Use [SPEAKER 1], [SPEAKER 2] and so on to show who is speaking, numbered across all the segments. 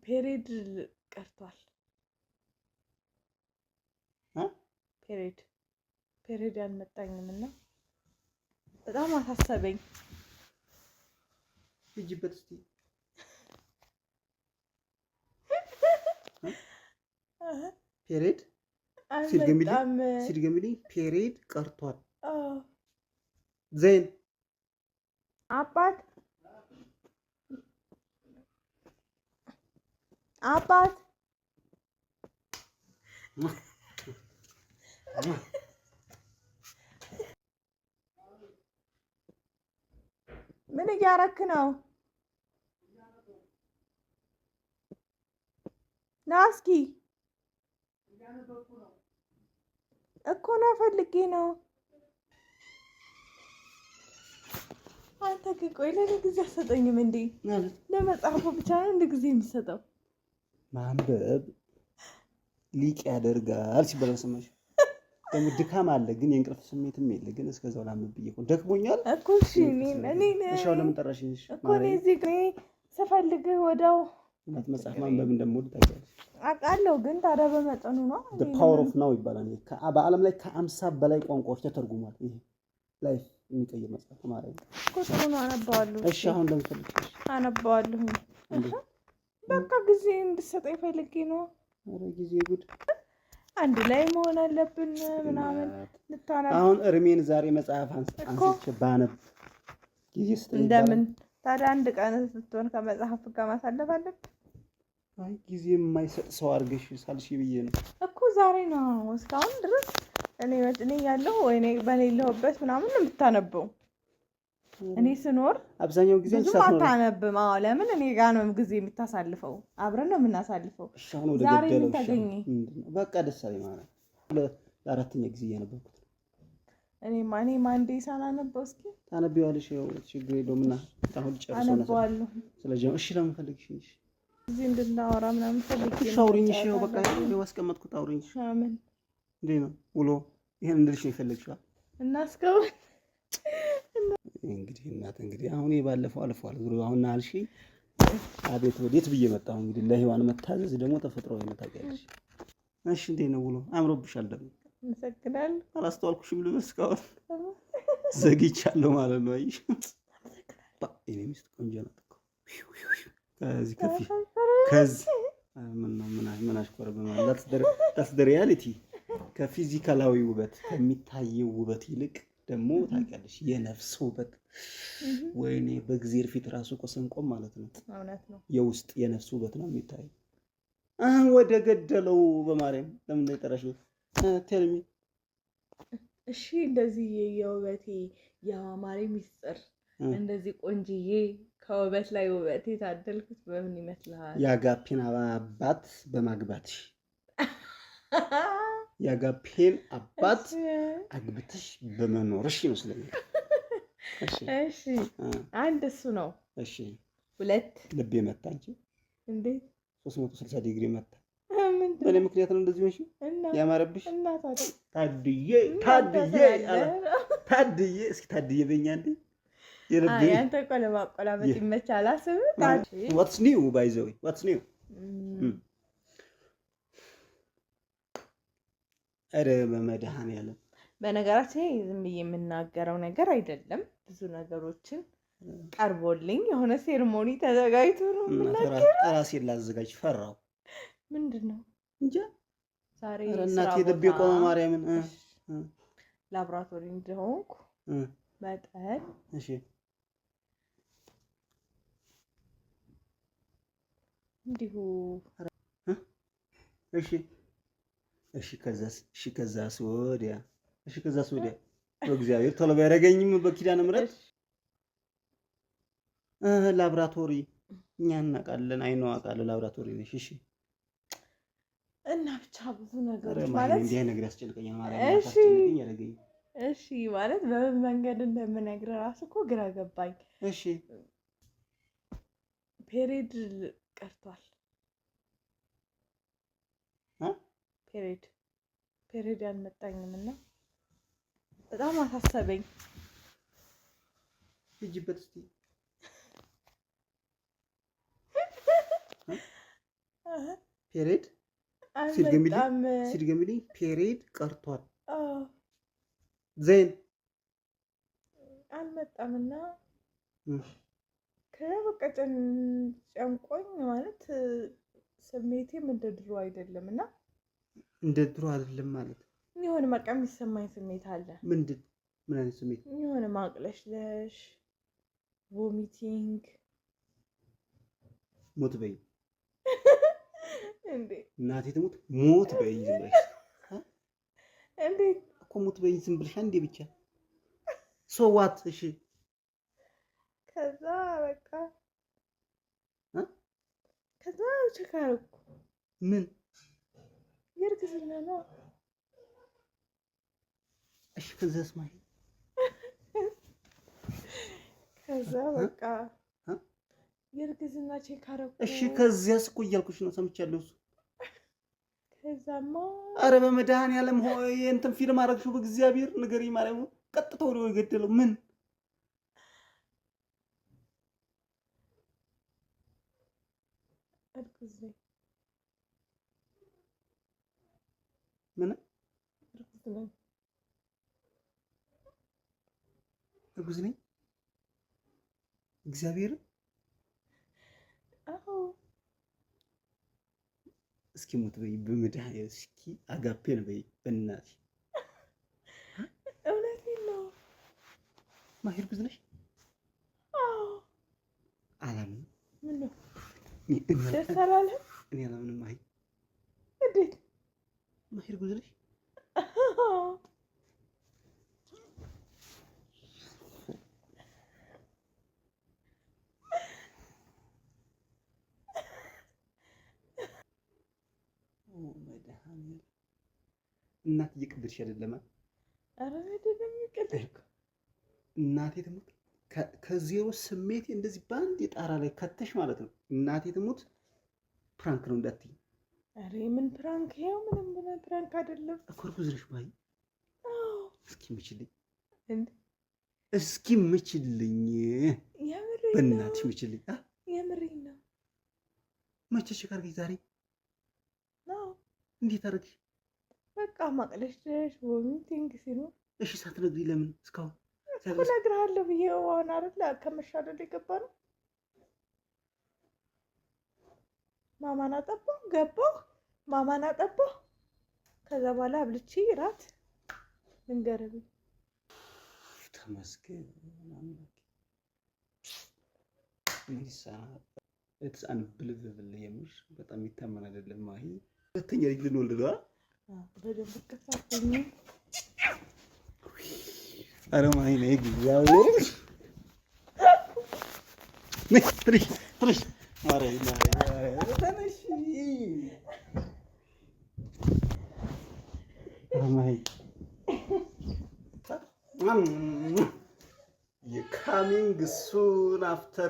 [SPEAKER 1] Period ቀርቷል። Period period አልመጣኝም እና በጣም አሳሰበኝ።
[SPEAKER 2] ሂጂበት እስኪ። Period ሲድገሚልኝ። Period ቀርቷል። Then
[SPEAKER 1] አባት አባት፣ ምን እያረክ ነው? ና እስኪ። እኮ ና፣ ፈልጌ ነው። አንተ ግን ቆይ ለእኔ ጊዜ አትሰጠኝም እንዴ? ለመጽሐፉ ብቻ ነው እንደ ጊዜ የምሰጠው?
[SPEAKER 2] ማንበብ ሊቅ ያደርጋል ሲባል ሰማሽ? ደግሞ ድካም አለ፣ ግን የእንቅልፍ ስሜትም የለ። ግን እስከዛው ላንብብ ብዬ እኮ ደክሞኛል
[SPEAKER 1] እኮ። እሺ እኔ
[SPEAKER 2] እሺ፣ አሁን ለምን ጠራሽኝ?
[SPEAKER 1] እኮ እኔ እዚህ ስፈልግህ ወዲያው
[SPEAKER 2] እናት መጽሐፍ ማንበብ እንደምወድ ታውቂያለሽ።
[SPEAKER 1] አውቃለሁ፣ ግን ታዲያ በመጠኑ ነው።
[SPEAKER 2] Power of Now ይባላል። በዓለም ላይ ከ50 በላይ ቋንቋዎች ተተርጉሟል። ይሄ life የሚቀይር መጽሐፍ ማለት ነው
[SPEAKER 1] እኮ። ጥሩ ነው፣ አነባዋለሁ።
[SPEAKER 2] እሺ፣ አሁን ለምን ፈልግሽ?
[SPEAKER 1] አነባዋለሁ። በቃ ጊዜ እንድሰጠኝ ፈልጌ ነው።
[SPEAKER 2] ኧረ ጊዜ ጉድ!
[SPEAKER 1] አንድ ላይ መሆን አለብን ምናምን ልታነብ
[SPEAKER 2] አሁን እርሜን ዛሬ መጽሐፍ አንስቼ ባነብ ጊዜ ስጠኝ።
[SPEAKER 1] እንደምን ታዲያ አንድ ቀን ስትሆን ከመጽሐፍ ጋር ማሳለፍ አለብን።
[SPEAKER 2] አይ ጊዜ የማይሰጥ ሰው አድርገሽ ሳልሽ ብዬ ነው
[SPEAKER 1] እኮ። ዛሬ ነው። እስካሁን ድረስ እኔ እኔ ያለሁ ወይ እኔ በሌለሁበት ምናምን ነው የምታነበው። እኔ ስኖር
[SPEAKER 2] አብዛኛው ጊዜ
[SPEAKER 1] ብዙም አታነብም። አዎ ለምን እኔ ጋ ነው ጊዜ የምታሳልፈው፣ አብረን ነው የምናሳልፈው። ዛሬ ምን ተገኘ?
[SPEAKER 2] በቃ ደስ አለኝ ማለት ለአራተኛ ጊዜ እያነበብኩት ነው።
[SPEAKER 1] እኔማ እኔማ አንዴ ሳላነበው እስኪ
[SPEAKER 2] ታነቢዋለሽ። ያው ችግር የለውም እና አሁን ጨርሶ
[SPEAKER 1] አነበዋለሁ።
[SPEAKER 2] ስለዚህ እሺ ለምን ፈልግሽ?
[SPEAKER 1] እዚህ እንድናወራ ምናምን ፈልጌ
[SPEAKER 2] ነው። አውሪኝ። እሺ በቃ ይኸው አስቀመጥኩት። አውሪኝ።
[SPEAKER 1] ምን
[SPEAKER 2] እንዴት ነው ውሎ? ይሄን እንድልሽ ነው የፈለግሽው?
[SPEAKER 1] እና እስካሁን
[SPEAKER 2] እንግዲህ እናት እንግዲህ አሁን ባለፈው አልፏል። ዙሮ አሁን አልሽኝ አቤት ወዴት ብዬ መጣሁ። እንግዲህ ለሔዋን መታዘዝ ደግሞ ተፈጥሮ ነው ታውቂያለሽ። እሺ እንዴት ነው ውሎ? አምሮብሻል ደግሞ።
[SPEAKER 1] አመሰግናለሁ።
[SPEAKER 2] አላስተዋልኩሽም ልበል እስካሁን ዘግይቻለሁ ማለት ነው። አየሽ የእኔ ሚስት ቆንጆ ናት እኮ ከዚህ ከፊ ከዚህ ምን ምን አሽኮረብማል። That's the reality። ከፊዚካላዊ ውበት ከሚታየው ውበት ይልቅ ደግሞ ታውቂያለሽ የነፍስ ውበት፣ ወይኔ በእግዜር ፊት ራሱ እኮ ስንቆም ማለት ነው የውስጥ የነፍስ ውበት ነው የሚታየው። ወደ ገደለው በማርያም ለምን የጠራሽ? Tell me።
[SPEAKER 1] እሺ እንደዚህ የውበቴ የማማሬ ሚስጥር፣ እንደዚህ ቆንጅዬ ከውበት ላይ ውበት የታደልኩት በምን ይመስልሃል?
[SPEAKER 2] የአጋፔን አባት በማግባትሽ፣ የአጋፔን አባት አግብተሽ በመኖርሽ ይመስለኛል።
[SPEAKER 1] እሺ አንድ እሱ ነው።
[SPEAKER 2] እሺ
[SPEAKER 1] ሁለት
[SPEAKER 2] ልቤ መታ እንጂ
[SPEAKER 1] እንዴት
[SPEAKER 2] 360 ዲግሪ መታ። በእኔ ምክንያት ነው እንደዚህ ሆንሽ ያማረብሽ። ታድዬ ታድዬ ታድዬ፣ እስኪ ታድዬ በኛ እንዴ።
[SPEAKER 1] ያንተ እኮ ለማቆላመጥ ይመቻል። አስብ።
[SPEAKER 2] What's new, by the way? What's new? ኧረ በመድኃኒዓለም።
[SPEAKER 1] በነገራችን ላይ ዝም ብዬ የምናገረው ነገር አይደለም። ብዙ ነገሮችን ቀርቦልኝ የሆነ ceremony ተዘጋጅቶ ነው የምናገረው።
[SPEAKER 2] ራሴን ላዘጋጅ ፈራው።
[SPEAKER 1] ምንድን ነው?
[SPEAKER 2] እንጃ።
[SPEAKER 1] ዛሬ
[SPEAKER 2] እናቴ ልቤ ቆመ። ማርያምን።
[SPEAKER 1] ላብራቶሪ እንደሆንኩ መጠን
[SPEAKER 2] እሺ
[SPEAKER 1] እንዲሁ
[SPEAKER 2] እሺ እሺ ከዛስ? እሺ ከዛስ ወዲያ? እሺ ከዛስ ወዲያ? በእግዚአብሔር ቶሎ ቢያደርገኝም በኪዳነ ምሕረት። ላብራቶሪ እኛ እናውቃለን። አይነው አውቃለሁ። ላብራቶሪ ነሽ። እሺ
[SPEAKER 1] እና ብቻ ብዙ ነገሮች ማለት
[SPEAKER 2] እንዲህ ነገር ያስጨንቀኛል። ማርያም
[SPEAKER 1] ያስጨንቀኝ ያደርገኝ። እሺ ማለት በምን መንገድ እንደምነግርህ እራሱ እኮ ግራ ገባኝ።
[SPEAKER 2] እሺ
[SPEAKER 1] Period ቀርቷል። Period period አልመጣኝም እና በጣም አሳሰበኝ።
[SPEAKER 2] ሂጂበት እስኪ። Period ሲድገሚልኝ period ቀርቷል። Then
[SPEAKER 1] አልመጣምና ከዛ በቃ ጨንቆኝ ማለት ስሜቴም እንደ ድሮ አይደለም እና
[SPEAKER 2] እንደ ድሮ አይደለም ማለት
[SPEAKER 1] የሆነ በቃ የሚሰማኝ ስሜት አለ።
[SPEAKER 2] ምንድን ምን አይነት ስሜት?
[SPEAKER 1] የሆነ ማቅለሽለሽ፣ vomiting።
[SPEAKER 2] ሞት በይ
[SPEAKER 1] እንዴ
[SPEAKER 2] እናቴ ትሙት ሞት በይ ዝም ብለሽ
[SPEAKER 1] እንዴት
[SPEAKER 2] እኮ ሞት በይ ዝም ብለሽ አንዴ ብቻ so what። እሺ
[SPEAKER 1] ከዛ በቃ ከዛ check አደረኩ።
[SPEAKER 2] ምን
[SPEAKER 1] የእርግዝና ነው።
[SPEAKER 2] እሺ ከዛስ ማሂ?
[SPEAKER 1] ከዛ በቃ የእርግዝና check አደረኩ።
[SPEAKER 2] እሺ ከዚያስ እኮ እያልኩሽ ነው፣ ሰምቻለሁ። እሱ
[SPEAKER 1] ከዛማ
[SPEAKER 2] አረ በመድኃኒዓለም ሆይ እንትን ፊልም አደረግሽው፣ በእግዚአብሔር ንገሪኝ። ማርያም ቀጥታ ወደ ገደለው ምን
[SPEAKER 1] እርጉዝ ነኝ።
[SPEAKER 2] ምን
[SPEAKER 1] እርጉዝ ነኝ?
[SPEAKER 2] እርጉዝ ነኝ። እግዚአብሔር
[SPEAKER 1] አዎ።
[SPEAKER 2] እስኪ ሞት በይ በመድኃኒዓለም፣ እስኪ አጋፔን በይ በእናትሽ።
[SPEAKER 1] እውነቴን ነው።
[SPEAKER 2] ማሂ እርጉዝ ነሽ?
[SPEAKER 1] አዎ።
[SPEAKER 2] አላምንም።
[SPEAKER 1] ምን ነው ደስ አላለህም?
[SPEAKER 2] እኔ አላምንም። ማሂ
[SPEAKER 1] እንዴት?
[SPEAKER 2] ማሂ እርጉዝ ነሽ?
[SPEAKER 1] አዎ።
[SPEAKER 2] መድኃኒዓለም እናት እየቀደድሽ አይደለም?
[SPEAKER 1] ኧረ አይደለም የቀለድኩ።
[SPEAKER 2] እናቴ ትሙት ከዜሮ ስሜቴ እንደዚህ በአንድ የጣራ ላይ ከተሽ ማለት ነው። እናቴ ትሙት prank ነው እንዳትዪ።
[SPEAKER 1] ኧረ የምን prank? ይኸው ምንም prank አይደለም
[SPEAKER 2] እኮ እርጉዝ ነሽ ማሂ።
[SPEAKER 1] አዎ።
[SPEAKER 2] እስኪ ምችልኝ፣
[SPEAKER 1] እንዴ
[SPEAKER 2] እስኪ ምችልኝ፣
[SPEAKER 1] የምሬን ነው።
[SPEAKER 2] በእናትሽ ምችልኝ።
[SPEAKER 1] የምሬን ነው።
[SPEAKER 2] መቼ check አድርገሽ ዛሬ?
[SPEAKER 1] አዎ።
[SPEAKER 2] እንዴት አደረግሽ?
[SPEAKER 1] በቃ ማቅለሽለሽ vomiting ሲኖር።
[SPEAKER 2] እሺ ሳትነግሪኝ ለምን እስካሁን?
[SPEAKER 1] እኮ እነግርሃለሁ ብዬ አሁን አይደለ ከመሻ አይደል የገባ ነው። ማማን አጠባሁ ገባሁ፣ ማማን አጠባሁ። ከዛ በኋላ አብልቼ እራት ልንገርህ ብዬ።
[SPEAKER 2] ተመስገን አምላኬ። ምን ይሳናል? It's unbelievable የምር በጣም የሚታመን አይደለም። ማሂ ሁለተኛ ልጅ ልንወልድ ነው።
[SPEAKER 1] በደንብ ከሳፈኝ።
[SPEAKER 2] ኧረ ማሂ ነይ እግዚአብሔር ነይ፣ ትንሽ ትንሽ ማርያም ማርያም ተነሽ። ኧረ ማሂ የ coming soon after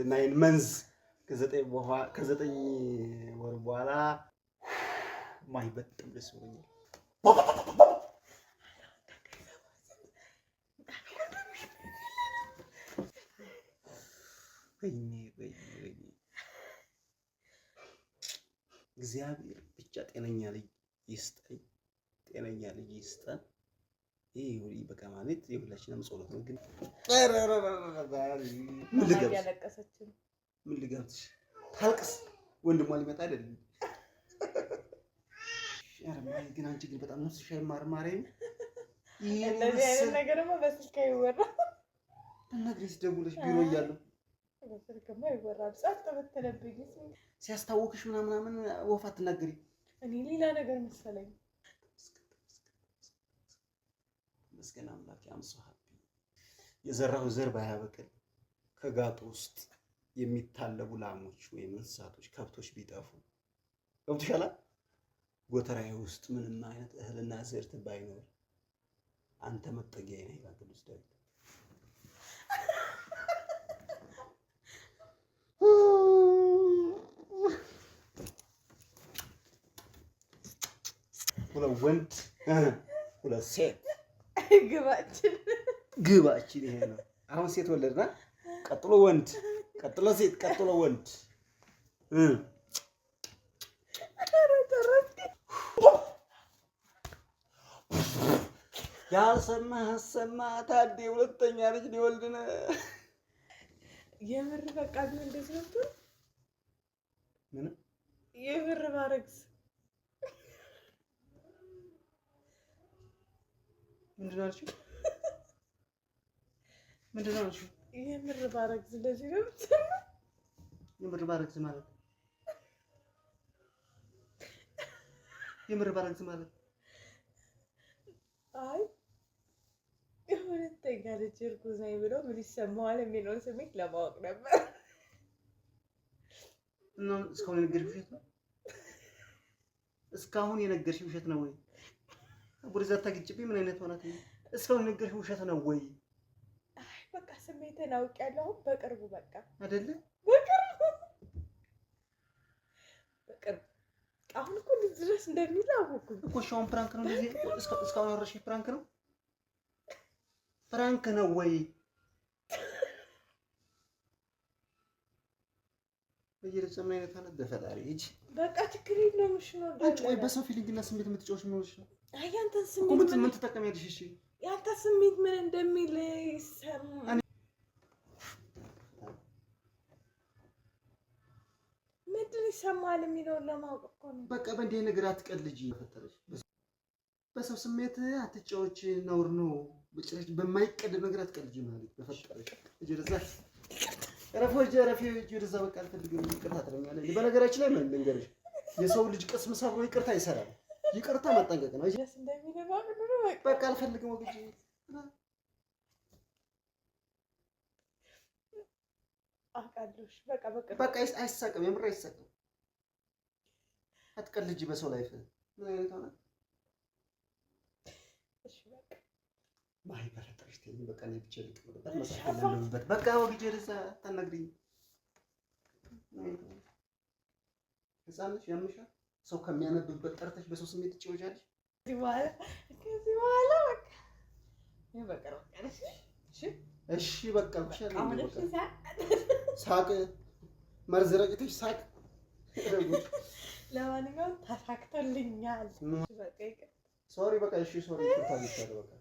[SPEAKER 2] 9 months ከ9 ወር በኋላ ማሂ በጣም ደስ ብሎኛል። ወይኔ ወይኔ ወይኔ እግዚአብሔር ብቻ ጤነኛ ልጅ ይስጠኝ፣ ጤነኛ ልጅ ይስጠን። ይህ በቃ ማለት የሁላችንም ጸሎት ነው። ግን ምን ልጋብዝ?
[SPEAKER 1] እያለቀሰች ነው።
[SPEAKER 2] ምን ልጋብዝሽ? ታልቅስ፣ ወንድሟ ሊመጣ አይደለም። ኧረ ማሂ ግን አንቺ ግን በጣም ነፍስሽ አይማርም። ማርያም ይሄን
[SPEAKER 1] እንደዚህ አይነት
[SPEAKER 2] የመሰለ
[SPEAKER 1] ነገርማ በስልክ አይወራም።
[SPEAKER 2] ብትነግሪኝ ደውለሽ ቢሮ እያለሁ።
[SPEAKER 1] በስልክማ አይወራም። ጸጥ ብትለብኝ
[SPEAKER 2] ሲያስታውክሽ ምናምን ወፍ አትናገሪ።
[SPEAKER 1] እኔ ሌላ ነገር መሰለኝ።
[SPEAKER 2] ተመስገን አምላኬ። I'm so happy። የዘራው ዘር ባያበቅል ከጋጡ ውስጥ የሚታለቡ ላሞች ወይም እንስሳቶች ከብቶች ቢጠፉ ገብቶሻል። ጎተራዬ ውስጥ ምንም አይነት እህልና ዝርት ባይኖር አንተ መጠጊያዬ ነህ ይላል ቅዱስ ዳዊት። ሁለት ወንድ ሁለት ሴት።
[SPEAKER 1] ግባችን
[SPEAKER 2] ግባችን ይሄ ነው። አሁን ሴት ወለድና ቀጥሎ ወንድ፣ ቀጥሎ ሴት፣ ቀጥሎ ወንድ። ያልሰማ አሰማ። ታዴ ሁለተኛ ልጅ ሊወልድ ነው።
[SPEAKER 1] የምር በቃ ቢሆን እንደዚህ ነው የምትሆነው።
[SPEAKER 2] ምን
[SPEAKER 1] የምር ባረግዝ
[SPEAKER 2] ምንድን ነው ያልሽው? ምንድን ነው ያልሽው?
[SPEAKER 1] የምር ባረግዝ እንደዚህ ነው የምትሆነው።
[SPEAKER 2] የምር ባረግዝ ማለት የምር ባረግዝ ማለት
[SPEAKER 1] አይ የሁለተኛ ልጅ እርጉዝ ነኝ ብሎ ምን ይሰማዋል የሚለውን ስሜት ለማወቅ ነበር።
[SPEAKER 2] እና እስካሁን የነገርሽ ውሸት ነው? እስካሁን የነገርሽ ውሸት ነው ወይ? ወደዛ ታግጭብኝ። ምን አይነት ሆናት? እስካሁን የነገርሽ ውሸት ነው ወይ?
[SPEAKER 1] አይ በቃ ስሜትን አውቄያለሁ። አሁን በቅርቡ በቃ
[SPEAKER 2] አይደለ?
[SPEAKER 1] በቅርቡ በቅርቡ አሁን እኮ እንደዚህ ድረስ እንደሚል አወኩኝ
[SPEAKER 2] እኮ። እሺ አሁን prank ነው እንደዚህ? እስካሁን ያወራሽ prank ነው? Prank ነው ወይ? በየደረጃ ምን አይነት ሆነ? በፈጣሪ እጅ
[SPEAKER 1] በቃ ችግር የለውም። እሺ ነው
[SPEAKER 2] አንቺ ቆይ፣ በሰው feeling እና ስሜት የምትጫወች ምን ሆነሽ ነው?
[SPEAKER 1] አይ ያንተን
[SPEAKER 2] እኮ
[SPEAKER 1] ስሜት
[SPEAKER 2] ምን
[SPEAKER 1] ምን
[SPEAKER 2] ምን ትጠቀሚያለሽ? እሺ
[SPEAKER 1] ያንተ ስሜት ምን እንደሚል ይሰማ ምንድን ይሰማል የሚለውን ለማወቅ እኮ ነው።
[SPEAKER 2] በቃ በእንዲህ ነገር አትቀልጂ። ፈጠረሽ በሰው ስሜት አትጫወች፣ ነውር ነው። በጭራሽ በማይቀልድ ነገር አትቀልጂ ማለት በፈጠረሽ። እጅ ወደዛ ረፎ እጅ ረፊ እጅ ወደዛ። በቃ አልፈልግም። ይቅርታ ትለኛለህ። በነገራችን ላይ ምን ልንገርሽ፣ የሰው ልጅ ቅስም ሰብሮ ይቅርታ ይሰራል። ይቅርታ መጠንቀቅ ነው።
[SPEAKER 1] ደስ እንደሚል ማወቅ ነው። በቃ
[SPEAKER 2] በቃ አልፈልግም። ወግጅ
[SPEAKER 1] አውቃለሁ። እሺ በቃ በቅርቡ
[SPEAKER 2] በቃ አይሳቅም፣ የምር አይሳቅም። አትቀልጂ በሰው life። ምን አይነት ሆነ?
[SPEAKER 1] እሺ በቃ
[SPEAKER 2] ማይ በፈጠረሽ ተይኝ። በቃ እኔ ብቻ ልቀመጥበት መጽሐፍ ላንብብበት። በቃ ወግጄ ወደዛ አታናግሪኝ። ህፃን ነሽ፣ ያምሻል። ሰው ከሚያነብበት ጠርተሽ በሰው ስሜት ትጫወቻለሽ።
[SPEAKER 1] ከዚህ በኋላ ከዚህ በኋላ በቃ ይሄ በቅርቡ ቀን እሺ እሺ
[SPEAKER 2] እሺ በቃ አልኩሽ አይደል
[SPEAKER 1] አሁን
[SPEAKER 2] እንዴ?
[SPEAKER 1] እሺ
[SPEAKER 2] በቃ ሳቅ መርዝ ረጭተሽ ሳቅ።
[SPEAKER 1] ለማንኛውም ተሳክቶልኛል። በቃ ይቅር።
[SPEAKER 2] Sorry በቃ እሺ፣ sorry ይቅርታ አግኝቻለሁ። በቃ